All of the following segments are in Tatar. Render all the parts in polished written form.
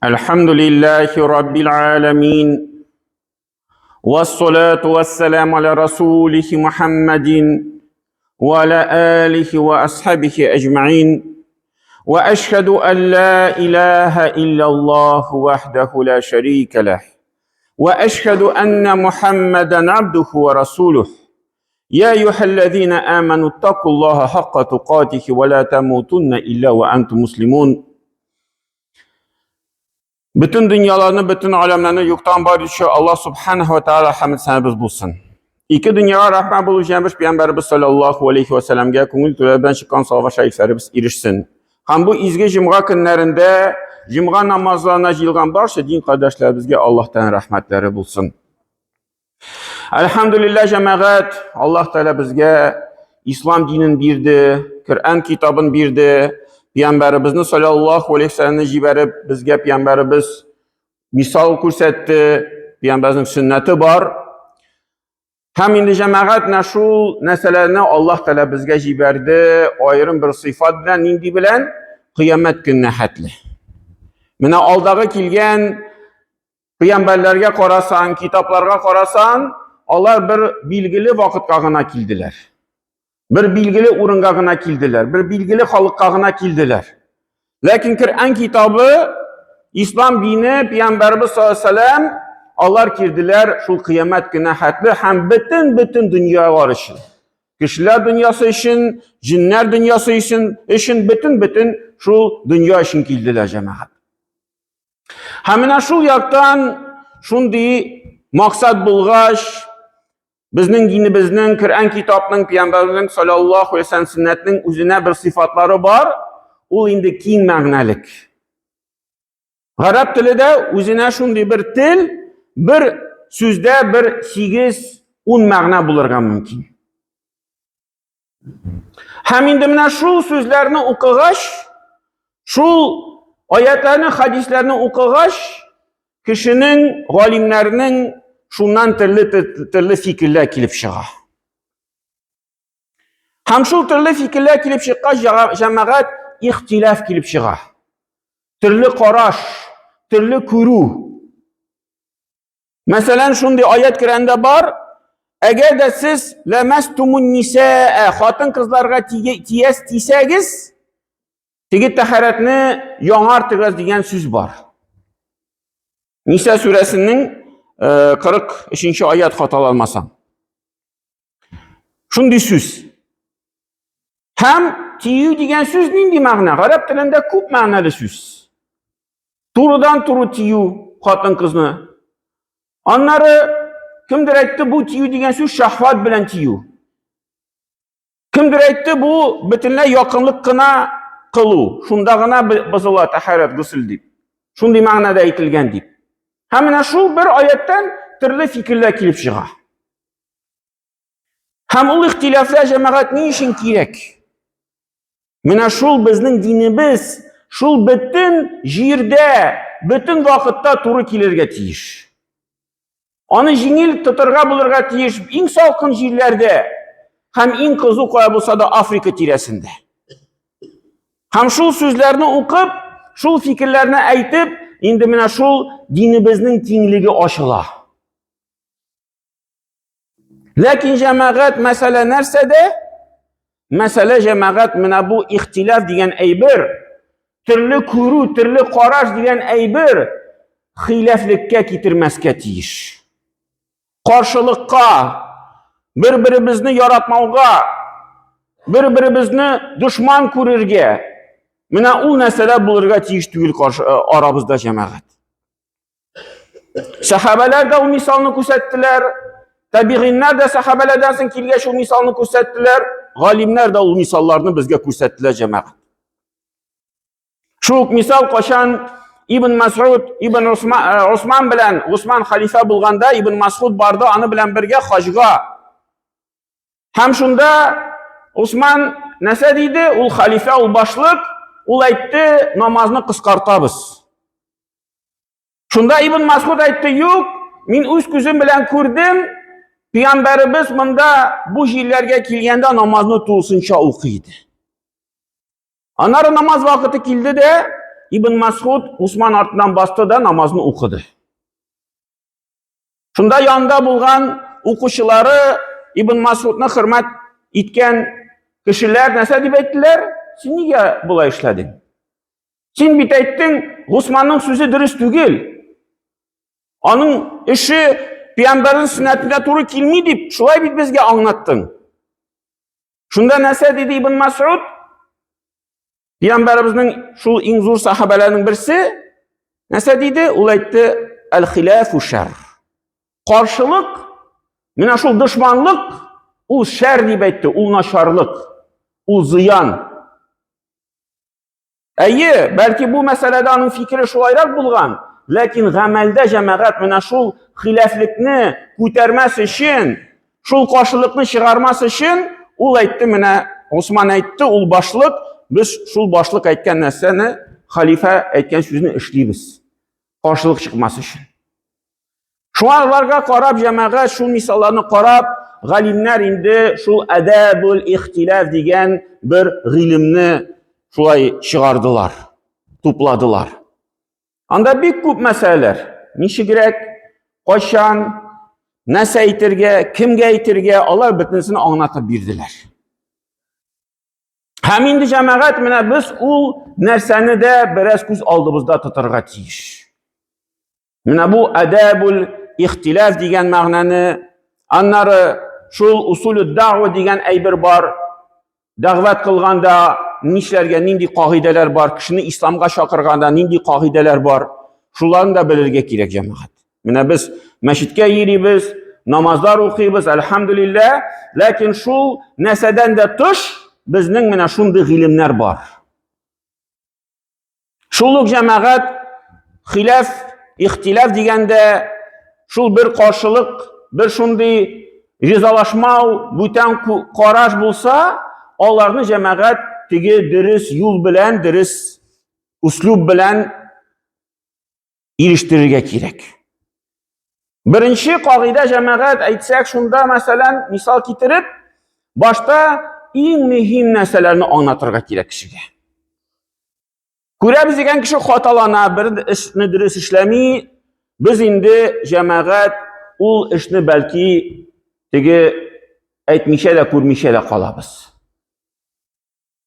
الحمد لله رب العالمين والصلاة والسلام على رسوله محمد وعلى آله وأصحابه أجمعين وأشهد أن لا إله إلا الله وحده لا شريك له وأشهد أن محمدا عبده ورسوله يا أيها الذين آمنوا اتقوا الله حق تقاته ولا تموتن إلا وأنتم مسلمون. Бөтен дөньяларны, бөтен аләмнәрне юктан бар итүче Аллаһ субханаһу ва тааля хәмд сәнәбез булсын. Ике дөньяга рәхмәт булу җәнбеш пәйгамбәребез саллаллаһу алейхи ва сәлламгә күңел түләре белән чыккан салават шәрифләребез ирешсен. Һәм бу изге җомга көннәрендә җомга намазларына җыелган барча дин кардәшләребезгә Аллаһтан рәхмәтләре булсын. Әлхәмдүлилләһ, җәмәгать, Аллаһ Тәгалә безгә ислам динен бирде, Коръән китабын бирде, пәйгамбәребезне саллаллаһу алейхи вәсәлләмне җибәреп, безгә пәйгамбәребез мисал күрсәтте, пәйгамбәрнең сөннәте бар. Һәм инде җәмәгать менә шул нәрсәләрне Аллаһ Тәгалә безгә җибәрде, аерым бер сыйфат белән, нинди белән? Кыямәт көненә хәтле. Менә алдагы килгән Пәйгамбәрләргә карасан, китапларга карасан, алар бер билгеле вакытка гына килделәр. Бер билгеле урынга гына килделәр, бер билгеле халыкка гына килделәр. Ләкин Коръән китабы, ислам дине, пәйгамбәрбез саллаллаһу алар килделәр шул кыямәт көненә хәтле һәм бөтен-бөтен дөньялар өчен. Кешеләр дөньясы өчен, җиннәр дөньясы өчен, өчен бөтен-бөтен шул дөнья өчен килделәр җәмәгать. Һәм менә шул яктан шундый максат булгач, безнең динебезнең, Коръән китапның, пәйгамбәрнең саллаллаһу алейһи вәсәлләм сөннәтнең үзенә бер сыйфатлары бар, ул инде киң мәгънәлек. Гарәп теле дә үзенә шундый бер тел, бер сүздә бер 8-10 мәгънә булырга мөмкин. Һәм инде менә шул сүзләрне укыгач, шул аятларны, хадисләрне укыгач, кешенең, галимнәрнең шуннан төрле төрле фикерләр килеп чыга. Һәм шул төрле фикерләр килеп чыккач, җәмәгать ихтилаф килеп чыга. Төрле караш, төрле күрү. Мәсәлән, шундый аят Коръәндә бар, әгәр дә сез ләмәстумун нисаа, хатын-кызларга тияс тисәгез, теге тәһарәтне яңартыгыз дигән сүз бар. Ниса сүрәсенең 43 э, аят хаталанмасам. Шундый сүз. Һәм тию дигән сүз нинди мәгънә? Гарәп телендә күп мәгънәле сүз. Турыдан туры тию хатын кызны. Аннары кемдер әйтте, бу тию дигән сүз шахват белән тию. Кемдер әйтте, бу бөтенләй якынлык кына кылу, шунда гына бозыла тәһарәт госел дип. Шундый мәгънәдә әйтелгән дип. Һәм менә шул бер аяттан төрле фикерләр килеп чыга. Һәм ул ихтилафлар җәмәгать ни өчен кирәк? Менә шул безнең динебез, шул бөтен җирдә, бөтен вакытта туры килергә тиеш. Аны җиңел тотырга булырга тиеш иң салкын җирләрдә һәм иң кызу кая булса да Африка тирәсендә. Һәм шул сүзләрне укып, шул фикерләрне әйтеп, инде менә шул динебезнең киңлеге ачыла. Ләкин җәмәгать мәсьәлә нәрсәдә? Мәсьәлә җәмәгать менә бу ихтилаф дигән әйбер, төрле күрү, төрле караш дигән әйбер хилафлеккә китермәскә тиеш. Каршылыкка, бер-беребезне яратмауга, бер-беребезне дошман күрергә. Менә ул нәрсәләр булырга тиеш түгел каршы э, арабызда җәмәгать. Сәхабәләр дә ул мисалны күрсәттеләр. Табигыйннар да сәхабәләрдән соң килгәч ул мисалны күрсәттеләр. Галимнәр дә ул мисалларны безгә күрсәттеләр җәмәгать. Шул ук мисал качан Ибн Масуд, Ибн Усман, э, Усман белән Усман халифа булганда Ибн Масуд барды аны белән бергә хаҗга. Һәм шунда Усман нәрсә диде? Ул халифа, ул башлык, ул әйтте, намазны кыскартабыз. Шунда Ибн Масуд әйтте, юк, мин үз күзем белән күрдем, пәйгамбәребез монда бу җирләргә килгәндә намазны тулысынча укый иде. Аннары намаз вакыты килде дә, Ибн Масуд Усман артыннан басты да намазны укыды. Шунда янында булган укучылары Ибн Масудны хөрмәт иткән кешеләр нәрсә дип әйттеләр? Син нигә болай эшләдең? Син бит әйттең, Госманның сүзе дөрес түгел. Аның эше пәйгамбәрнең сөннәтенә туры килми дип, шулай бит безгә аңлаттың. Шунда нәрсә диде Ибн Масуд? Пәйгамбәребезнең шул иң зур сахабәләренең берсе нәрсә диде? Ул әйтте: "Әл-хилафу шәр." Каршылык, менә шул дошманлык, ул шәр дип әйтте, ул начарлык, ул зыян. Әйе, бәлки бу мәсьәләдә аның фикере шулайрак булган, ләкин гамәлдә җәмәгать менә шул хилафлекне күтәрмәс өчен, шул каршылыкны чыгармас өчен ул әйтте менә Усман әйтте, ул башлык, без шул башлык әйткән нәрсәне, халифә әйткән сүзне эшлибез. Каршылык чыкмас өчен. Шуларга карап җәмәгать, шул мисалларны карап, галимнәр инде шул әдәбул ихтилаф дигән бер гыйлемне шулай чыгардылар, тупладылар. Анда бик күп мәсьәләләр. Ничегрәк, кайчан, нәрсә әйтергә, кемгә әйтергә, алар бөтенесен аңлатып бирделәр. Һәм инде җәмәгать менә без ул нәрсәне дә бераз күз алдыбызда тотарга тиеш. Менә бу әдәбул ихтилаф дигән мәгънәне, аннары шул усулю дагва дигән әйбер бар. Дәгъват кылганда нишләргә, нинди кагыйдәләр бар, кешене исламга чакырганда нинди кагыйдәләр бар, шуларны да белергә кирәк, җәмәгать. Менә без мәчеткә йөрибез, намазлар укыйбыз, әлхәмдүлилләһ, ләкин шул нәрсәдән дә тыш безнең менә шундый гыйлемнәр бар. Шул ук җәмәгать хилаф, ихтилаф дигәндә шул бер каршылык, бер шундый ризалашмау, бүтән караш булса, аларны җәмәгать теге дөрес юл белән, дөрес услуб белән ирештерергә кирәк. Беренче кагыйдә җәмәгать әйтсәк, шунда, мәсәлән, мисал китереп, башта иң мөһим нәрсәләрне аңлатырга кирәк кешегә. Күрәбез дигән кеше хаталана, бер эшне дөрес эшләми, без инде җәмәгать ул эшне бәлки теге әйтмичә дә күрмичә дә калабыз.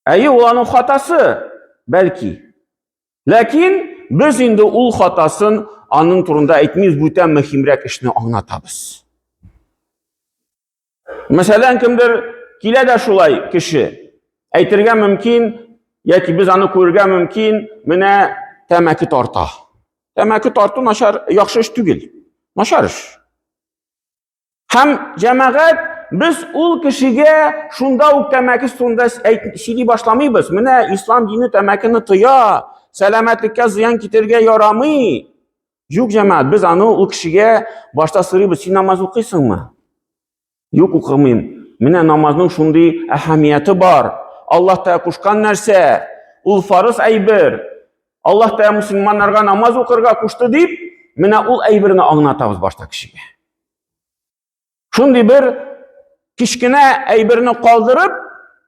Әйе, ул аның хатасы, бәлки. Ләкин без инде ул хатасын аның турында әйтмибез, бүтән мөһимрәк эшне аңлатабыз. Мәсәлән, кемдер килә дә шулай кеше. Әйтергә мөмкин, яки без аны күрергә мөмкин, менә тәмәке тарта. Тәмәке тарту начар, яхшы эш түгел. Начар эш. Һәм җәмәгать без ул кешегә шунда ук тәмәке турында сөйли башламыйбыз. Менә ислам дине тәмәкене тыя, сәламәтлеккә зыян китерергә ярамый. Юк, җәмәгать, без аны ул кешегә башта сорыйбыз, син намаз укыйсыңмы? Юк, укымыйм. Менә намазның шундый әһәмияте бар. Аллаһ Тәгалә кушкан нәрсә, ул фарыз әйбер. Аллаһ Тәгалә мөселманнарга намаз укырга кушты дип, менә ул әйберне аңлатабыз башта кешегә. Шундый бер кечкенә әйберне калдырып,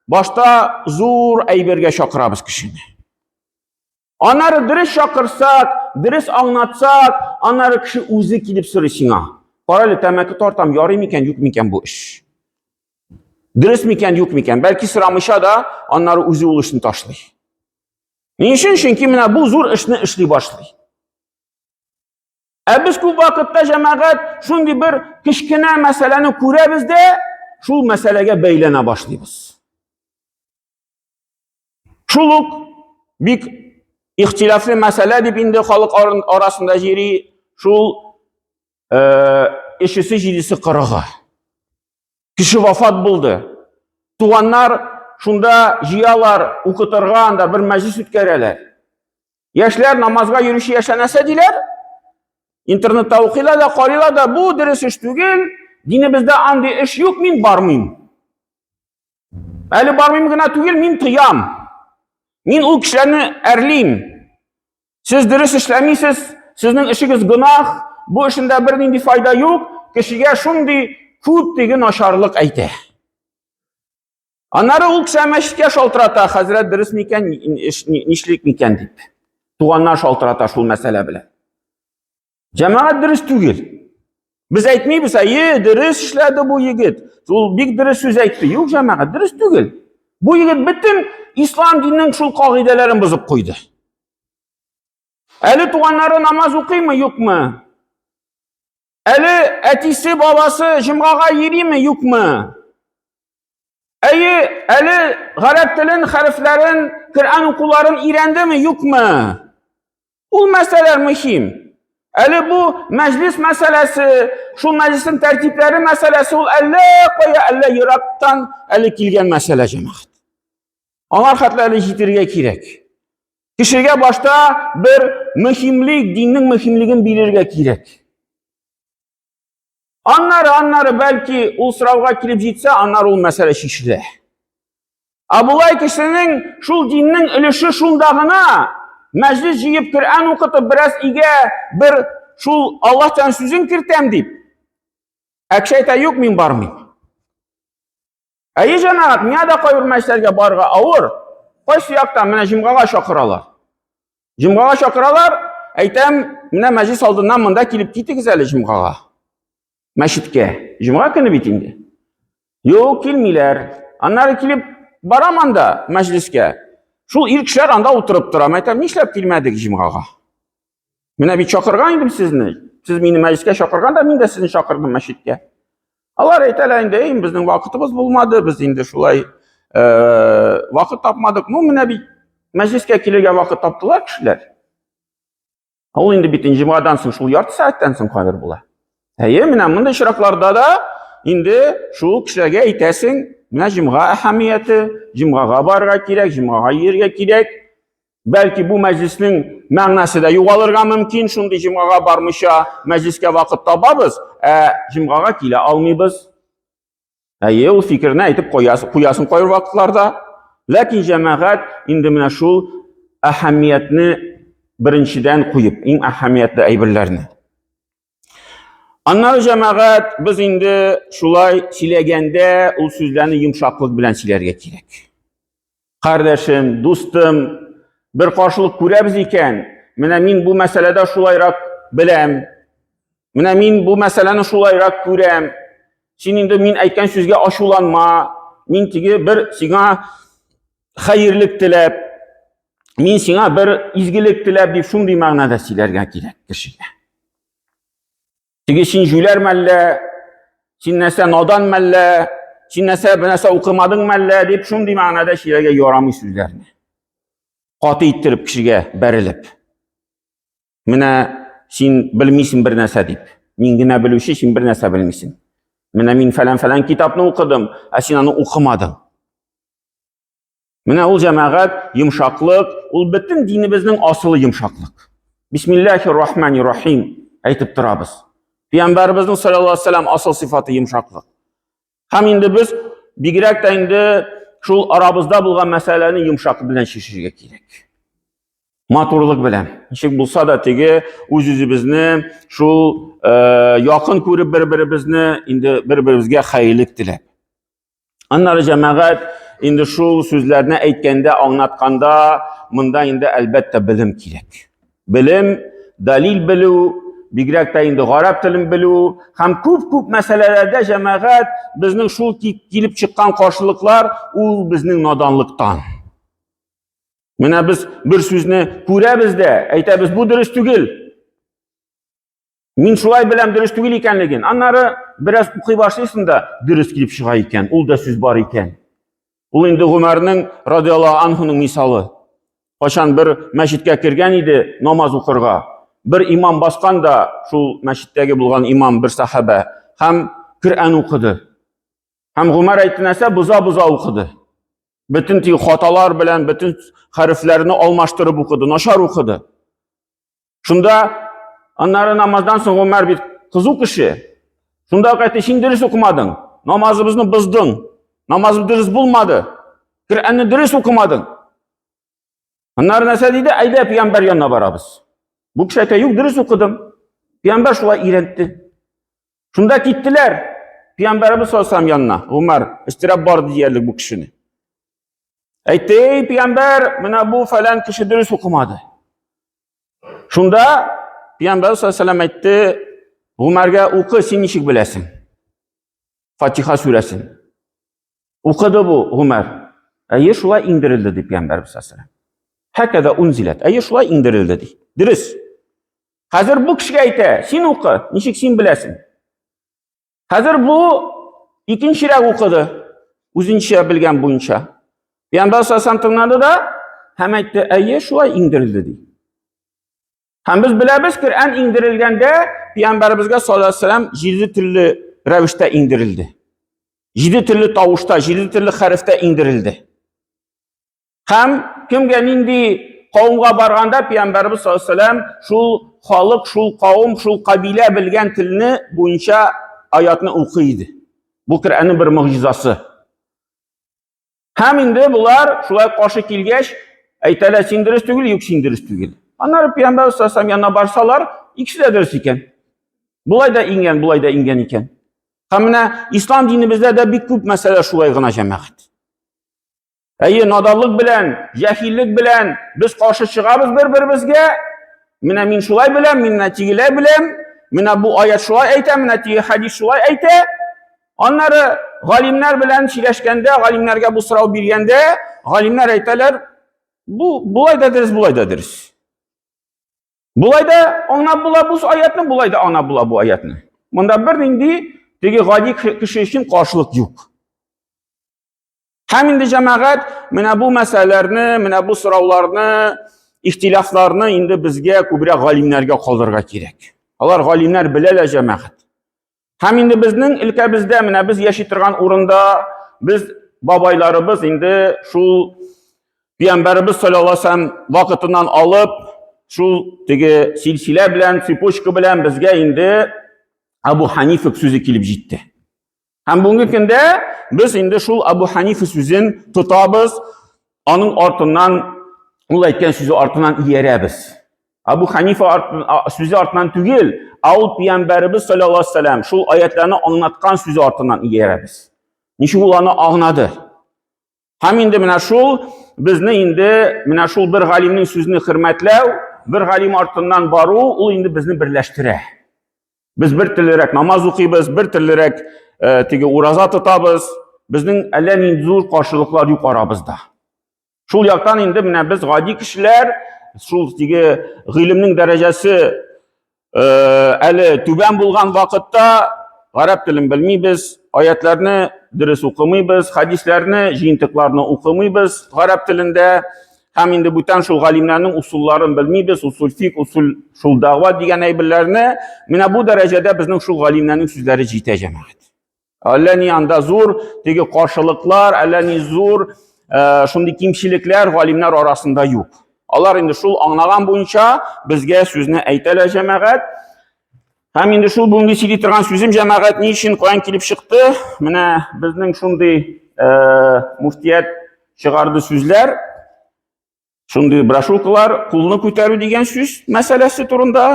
башта зур әйбергә чакырабыз кешене. Аннары дөрес чакырсак, дөрес аңлатсак, аннары кеше үзе килеп сорый сиңа. Кара әле, тәмәке тартам, ярый микән, юк микән бу эш? Дөрес микән, юк микән? Бәлки сорамыйча да, аннары үзе ул эшне ташлый. Ни өчен? Чөнки менә бу зур эшне эшли башлый. Ә без күп вакытта җәмәгать шундый бер кечкенә мәсьәләне күрәбез дә, шул мәсьәләгә бәйләнә башлыйбыз. Шул ук бик ихтилафлы мәсьәлә дип инде халык арасында җири, шул өчесе җидесе кырыгы. Кеше вафат булды. Туганнар шунда җыялар, укытырга анда бер мәҗлес үткәрәләр. Яшьләр намазга йөрүче яшьләр нәрсә диләр? Интернетта укыйлар да, карыйлар да, бу дөрес эш түгел, динебездә андый эш юк, мин бармыйм. Әле бармыйм гына түгел, мин тыям. Мин ул кешеләрне әрлим. Сез дөрес эшләмисез, сезнең эшегез гөнаһ, бу эшендә бернинди файда юк, кешегә шундый күп теге начарлык әйтә. Аннары ул кеше мәчеткә шалтырата, хәзрәт дөрес микән, нишлик микән дип. Туганнар шалтырата шул мәсьәлә белән. Җәмәгать дөрес түгел. Без әйтмибез, әйе, дөрес эшләде бу егет. Ул бик дөрес сүз әйтте. Юк, җәмәгать, дөрес түгел. Бу егет бөтен ислам диненең шул кагыйдәләрен бозып куйды. Әле туганнары намаз укыймы, юкмы? Әле әтисе, бабасы җомгага йөриме, юкмы? Әйе, әле гарәп телен, хәрефләрен, Коръән укуларын өйрәндеме, юкмы? Ул мәсьәләләр мөһим. Әле бу мәҗлис мәсьәләсе, шул мәҗлиснең тәртипләре мәсьәләсе ул әллә кая, әллә ерактан әле килгән мәсьәлә җәмәгать. Аңар хәтле әле җитергә кирәк. Кешегә башта бер мөһимлек, диннең мөһимлеген бирергә кирәк. Аннары, аннары бәлки ул сорауга килеп җитсә, аннары ул мәсьәлә чишелә. Ә болай кешенең шул диннең өлеше шунда гына, мәҗлис җыеп Коръән укытып, бераз өйгә бер шул Аллаһ Тәгаләнең сүзен кертәм дип. Ә кеше әйтә, юк, мин бармыйм. Әйе, җәмәгать, миңа да кайбер мәҗлесләргә барырга авыр. Кайсы яктан менә җомгага чакыралар. Җомгага чакыралар, әйтәм, менә мәҗлес алдыннан монда килеп китегез әле җомгага. Мәчеткә. Җомга көне бит инде. Юк, килмиләр. Аннары килеп барам анда мәҗлескә. Шул ир кешеләр анда утырып тора. Әйтәм, нишләп килмәдек җомгага? Менә бит чакырган идем сезне. Сез мине мәҗлескә чакырганда, мин дә сезне чакырдым мәчеткә. Алар әйтәләр инде, эй, безнең вакытыбыз булмады, без инде шулай вакыт тапмадык. Ну, менә бит мәҗлескә килергә вакыт таптылар кешеләр. Ул инде бит җомгадан соң шул ярты сәгатьтән соң кадер була. Әйе, менә мондый очракларда да инде шул кешеләргә әйтәсең, менә җомга әһәмияте, җомгага барырга кирәк, җомгага йөрергә кирәк. Бәлки бу мәҗлеснең мәгънәсе дә югалырга мөмкин, шундый җомгага бармыйча мәҗлескә вакыт табабыз, ә җомгага килә алмыйбыз. Әйе, ул фикерне әйтеп куясың, куясың кайбер вакытларда. Ләкин җәмәгать инде менә шул әһәмиятне беренчедән куеп, иң әһәмиятле әйберләрне. Аннары җәмәгать без инде шулай сөйләгәндә ул сүзләрне йомшаклык белән сөйләргә кирәк. Кардәшем, дустым, бер каршылык күрәбез икән, менә мин бу мәсьәләдә шулайрак беләм. Менә мин бу мәсьәләне шулайрак күрәм. Син инде мин әйткән сүзгә ачуланма. Мин теге бер сиңа хәерлек теләп, мин сиңа бер изгелек теләп дип шундый мәгънәдә сөйләргә кирәк кешегә. Теге син җүләр мәллә, син нәрсә надан мәллә, син нәрсә бер нәрсә укымадың мәллә дип шундый мәгънәдә сөйләргә ярамый сүзләрне. Каты иттереп кешегә бәрелеп. Менә син белмисең бер нәрсә дип. Мин генә белүче, син бер нәрсә белмисең. Менә мин фәлән-фәлән китапны укыдым, ә син аны укымадың. Менә ул җәмәгать йомшаклык, ул бөтен динебезнең асылы йомшаклык. Бисмиллахир рахманир рахим әйтеп торабыз. Пәйгамбәребезнең саллаллаһу алейһи вәсәлләм асыл сыйфаты йомшаклык. Һәм инде без бигрәк тә инде шул арабызда булган мәсьәләне йомшаклык белән чишергә кирәк. Матурлык белән. Ничек булса да теге үз-үзебезне шул якын күреп бер-беребезне инде бер-беребезгә хәерлек теләп. Аннары җәмәгать инде шул сүзләрне әйткәндә, аңлатканда, монда инде әлбәттә белем кирәк. Белем, далил белү, бигрәк тә инде гарәп телен белү һәм күп-күп мәсьәләләрдә җәмәгать безнең шул килеп чыккан каршылыклар ул безнең наданлыктан. Менә без бер сүзне күрәбез дә, әйтәбез, бу дөрес түгел. Мин шулай беләм дөрес түгел икәнлеген. Аннары бераз укый башлыйсың да, дөрес килеп чыга икән. Ул да сүз бар икән. Ул инде Гомәрнең радиаллаһу анһуның мисалы. Кайчан бер мәчеткә кергән иде намаз укырга. Бер имам баскан да, шул мәчеттәге булган имам бер сахабә һәм Коръән укыды. Һәм Гомәр әйтте нәрсә? Боза-боза укыды. Бөтен тик хаталар белән, бөтен хәрефләрне алмаштырып укыды, начар укыды. Шунда аннары намаздан соң Гомәр бит кызу кеше. Шунда ук әйтте, син дөрес укымадың. Намазыбызны боздың. Намазым дөрес булмады. Коръәнне дөрес укымадың. Аннары нәрсә диде? Әйдә, пәйгамбәр янына барабыз. Бу кеше әйтә, юк, дөрес укыдым. Пәйгамбәр шулай өйрәтте. Шунда киттеләр. Пәйгамбәребез саллаллаху янына. Гомәр өстерәп барды диярлек бу кешене. Әйтте, эй, пәйгамбәр, менә бу фәлән кеше дөрес укымады. Шунда Пәйгамбәр саллаллаху алейһи әйтте, Гомәргә укы, син ничек беләсең? Фатиха сүрәсен. Укыды бу Гомәр. Әйе, шулай иңдерелде дип Пәйгамбәрбез саллаллаху алейһи. Хәкәдә унзиләт. Әйе, шулай иңдерелде ди. Дөрес. Хәзер бу кешегә әйтә, син укы, ничек син беләсең? Хәзер бу икенчерәк укыды, үзенчә белгән буенча. Пәйгамбәр саллаллаху тыңлады да һәм әйтте, әйе, шулай иңдерелде ди. Һәм без беләбез, Коръән иңдерелгәндә Пәйгамбәребезгә саллаллаху алейһи вәсәлләм җиде төрле рәвештә иңдерелде. Җиде төрле тавышта, җиде төрле хәрефтә иңдерелде. Һәм кемгә нинди кавымга барганда Пәйгамбәребез саллаллаху алейһи вәсәлләм шул халык, шул кавым, шул кабилә белгән телне буенча аятны укый иде. Бу Коръәннең бер могҗизасы. Һәм инде болар шулай каршы килгәч, әйтәләр, син дөрес түгел, юк, син дөрес түгел. Аннары пәйгамбәр саллаллаху янына барсалар, икесе дә дөрес икән. Болай да иңгән, болай да иңгән икән. Һәм менә ислам динебездә дә бик күп мәсьәлә шулай гына җәмәгать. Әйе, наданлык белән, җәһиллек белән без каршы чыгабыз бер-беребезгә. Менә мин шулай беләм, мин менә тегеләй беләм, менә бу аят шулай әйтә, менә теге хәдис шулай әйтә. Аннары галимнәр белән сөйләшкәндә, галимнәргә бу сорау биргәндә, галимнәр әйтәләр, бу болай да дөрес, болай да дөрес. Болай да аңлап була бу аятны, болай да аңлап була бу аятны. Монда бернинди теге гади кеше өчен каршылык юк. Һәм инде җәмәгать менә бу мәсьәләләрне, менә бу сорауларны, ихтилафларны инде безгә күбрәк галимнәргә калдырырга кирәк. Алар галимнәр беләләр җәмәгать. Һәм инде безнең өлкәбездә, менә без яши торган урында, без бабайларыбыз инде шул пәйгамбәребез саллаллаһу алейһи вәсәлләм вакытыннан алып, шул теге силсилә белән, цепочка белән безгә инде Абу Ханифа сүзе килеп җитте. Һәм бүгенге көндә без инде шул Абу Ханифа сүзен тотабыз, аның артыннан, ул әйткән сүзе артыннан иярәбез. Абу Ханифа сүзе артыннан түгел, ә ул пәйгамбәребез саллаллаһу алейһи вәсәлләм шул аятларны аңлаткан сүзе артыннан иярәбез. Ничек ул аны аңлады? Һәм инде менә шул безне инде менә шул бер галимнең сүзен хөрмәтләү, бер галим артыннан бару, ул инде безне берләштерә. Без бер төрлерәк намаз укыйбыз, бер төрлерәк э, теге ураза тотабыз. Безнең әллә нинди зур каршылыклар юк арабызда. Шул яктан инде менә без гади кешеләр, шул теге гыйлемнең дәрәҗәсе э, әле түбән булган вакытта гарәп телен белмибез, аятларны дөрес укымыйбыз, хәдисләрне, җыентыкларны укымыйбыз гарәп телендә. Һәм инде бүтән шул галимнәрнең усулларын белмибез, усул фик, усул шул дәгъва дигән әйберләрне. Менә бу дәрәҗәдә безнең шул галимнәрнең сүзләре җитә, җәмәгать. Әллә ни анда зур теге каршылыклар, әллә ни зур э, шундый кимчелекләр галимнәр арасында юк. Алар инде шул аңлаган буенча безгә сүзне әйтәләр җәмәгать. Һәм инде шул бүгенге сөйли торган сүзем җәмәгать ни өчен каян килеп чыкты? Менә безнең шундый э, муфтият чыгарды сүзләр. Шундый брошюркалар кулны күтәрү дигән сүз мәсьәләсе турында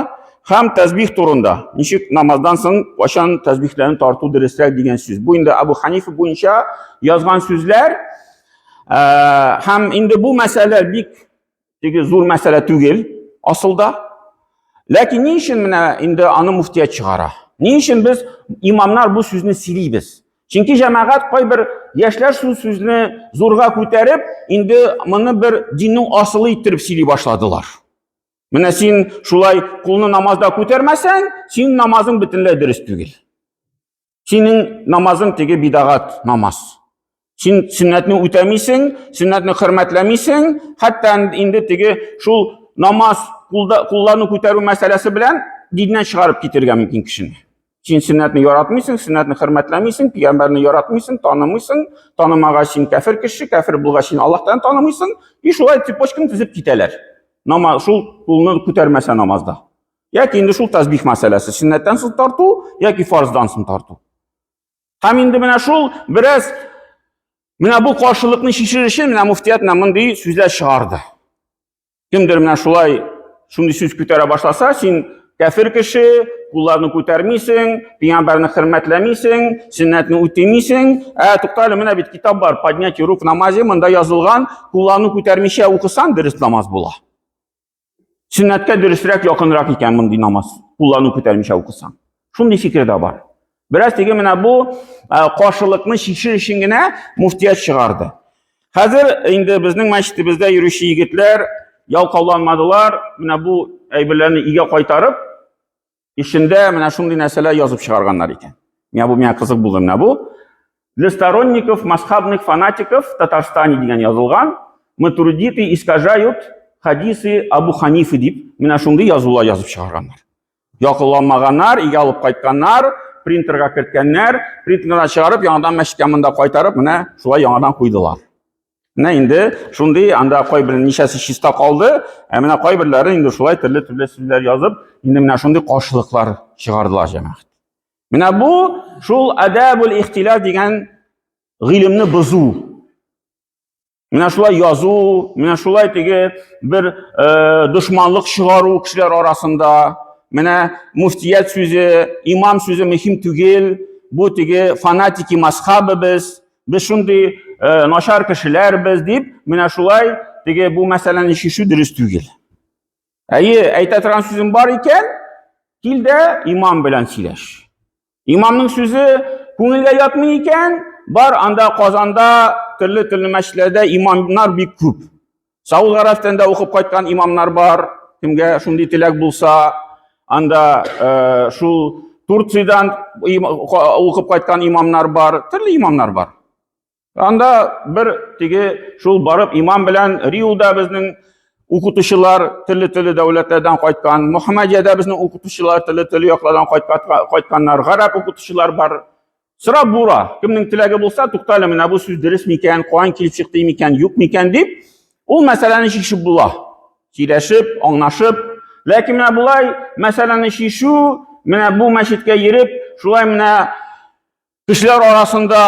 һәм тәсбих турында. Ничек намаздан соң кайчан тәсбихләрне тарту дөресрәк дигән сүз. Бу инде Абу Ханифа буенча язган сүзләр. Э, һәм инде бу мәсьәлә бик теге зур мәсьәлә түгел асылда. Ләкин ни өчен менә инде аны муфтият чыгара? Ни өчен без имамнар бу сүзне сөйлибез? Чөнки җәмәгать кайбер яшьләр шул сүзне зурга күтәреп, инде моны бер диннең асылы иттереп сөйли башладылар. Менә син шулай кулны намазда күтәрмәсәң, синең намазың бөтенләй дөрес түгел. Синең намазың теге бидагат намаз. Син сөннәтне үтәмисең, сөннәтне хөрмәтләмисең, хәтта инде теге шул намаз кулда кулларны күтәрү мәсьәләсе белән диннән чыгарып китергә мөмкин кешене. Син сөннәтне яратмыйсың, сөннәтне хөрмәтләмисең, пәйгамбәрне яратмыйсың, танымыйсың, танымагач син кәфер кеше, кәфер булгач син Аллаһтан танымыйсың, и шулай цепочканы төзеп китәләр. Намаз шул кулны күтәрмәсә намазда. Яки инде шул тәсбих мәсьәләсе, сөннәттән соң тарту яки фарздан соң тарту. Һәм инде менә шул бераз менә бу каршылыкны чишер өчен менә муфтият менә мондый сүзләр чыгарды. Кемдер менә шулай шундый сүз күтәрә башласа, син кәфер кеше, кулларны күтәрмисең, пәйгамбәрне хөрмәтләмисең, сөннәтне үтемисең. Ә тукта әле, менә бит китап бар, поднятие рук в намазе, монда язылган, кулларны күтәрмичә укысаң, дөрес намаз була. Сөннәткә дөресрәк, якынрак икән мондый намаз. Кулларны күтәрмичә укысаң. Шундый фикер дә бар. Бераз теге менә бу каршылыкны чишер өчен генә муфтият чыгарды. Хәзер инде безнең мәчетебездә йөрүче егетләр ялкауланмадылар, менә бу әйберләрне өйгә кайтарып, эчендә менә шундый нәрсәләр язып чыгарганнар икән. Менә бу миңа кызык булды менә бу. Для сторонников масхабных фанатиков в Татарстане дигән язылган. Матуридиты искажают хадисы Абу Ханифы дип менә шундый язулар язып чыгарганнар. Якынланмаганнар, өйгә алып кайтканнар, принтерга керткәннәр, принтердан чыгарып, яңадан мәчеткә монда кайтарып, менә шулай яңадан куйдылар. Менә инде шундый анда кайбер ничәсе чиста калды, ә менә кайберләре инде шулай төрле-төрле сүзләр язып, инде менә шундый каршылыклар чыгардылар җәмәгать. Менә бу шул адабул ихтилаф дигән гыйлемне бозу. Менә шулай язу, менә шулай теге бер э, дошманлык чыгару кешеләр арасында, менә муфтият сүзе, имам сүзе мөһим түгел, бу теге фанатики масхабы без, без шундый э, начар кешеләр без дип, менә шулай теге бу мәсьәләне чишү дөрес түгел. Әйе, әйтә торган сүзең бар икән, кил дә имам белән сөйләш. Имамның сүзе күңелгә ятмый икән, бар анда Казанда төрле-төрле мәчетләрдә имамнар бик күп. Сауд Гарәбстанда укып кайткан имамнар бар, кемгә шундый теләк булса, анда э, шул Турциядән укып кайткан имамнар бар, төрле имамнар бар. Анда бер теге шул барып имам белән Риуда безнең укытучылар төрле-төрле дәүләтләрдән кайткан, Мөхәммәдиядә безнең укытучылар төрле-төрле яклардан кайтканнар, гарәп укытучылар бар. Сорап бура, кемнең теләге булса, туктале, менә бу сүз дөрес микән, каян килеп чыкты микән, юк микән дип, ул мәсьәләне чишеп була. Сөйләшеп, аңлашып. Ләкин менә болай мәсьәләне чишү, менә бу мәчеткә йөреп, шулай менә Кешеләр арасында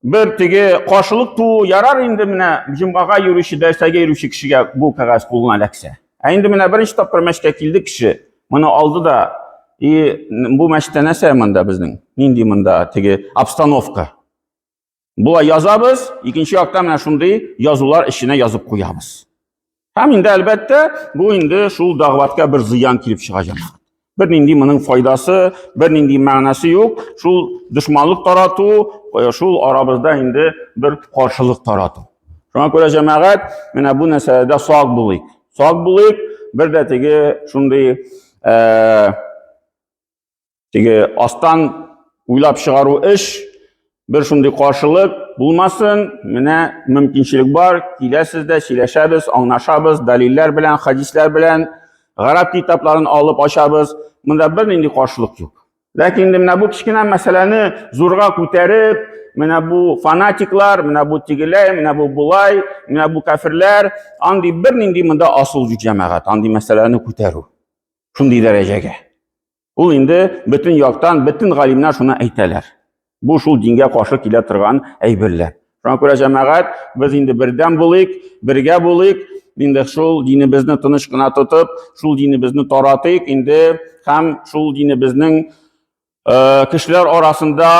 бер теге каршылык туу ярар инде менә җомгага йөрүче, дәресәгә йөрүче кешегә бу кәгазь кулына эләксә. Ә инде менә беренче тапкыр мәчеткә килде кеше, моны алды да, и бу мәчеттә нәрсә монда безнең? Нинди монда теге обстановка? Болай язабыз, икенче якта менә шундый язулар эченә язып куябыз. Һәм инде әлбәттә, бу инде шул дәгъватка бер зыян килеп чыга җәмәгать. Бер нинди моның файдасы, бер нинди мәгънәсе юк. Шул дошманлык тарату, э, шул арабызда инде бер каршылык тарату. Шуңа күрә җәмәгать, менә бу мәсьәләдә сак булыйк. Сак булыйк, бер дә теге шундый э, Теге астан уйлап чыгару эш, бер шундый каршылык булмасын, менә мөмкинчелек бар, киләсез дә, сөйләшәбез, аңлашабыз, дәлилләр белән, хадисләр белән, гарәп китапларын алып ачабыз. Монда бернинди каршылык юк. Ләкин инде менә бу кечкенә мәсьәләне зурга күтәреп, менә бу фанатиклар, менә бу тегеләй, менә бу болай, менә бу кәферләр, андый бернинди монда асыл юк җәмәгать, андый мәсьәләне күтәрү. Шундый дәрәҗәгә. Ул инде бөтен яктан, бөтен галимнәр шуны әйтәләр. Бу шул дингә каршы килә торган әйберләр. Шуңа күрә җәмәгать, без инде бердәм булыйк, бергә булыйк, инде шул динебезне тыныч кына тотып, шул динебезне таратыйк инде һәм шул динебезнең э, кешеләр арасында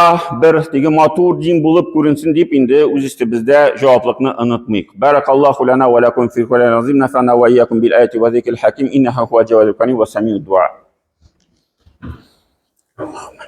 бер теге матур дин булып күренсен дип инде үз өстебездә җаваплыкны онытмыйк. Баракаллаху лана ва лакум фил Кур'анил азим нафана ва ияkum бил аяти ва зикрил хаким иннаһу хуа җавадул карим ва самиуд дуа. Аллахумма.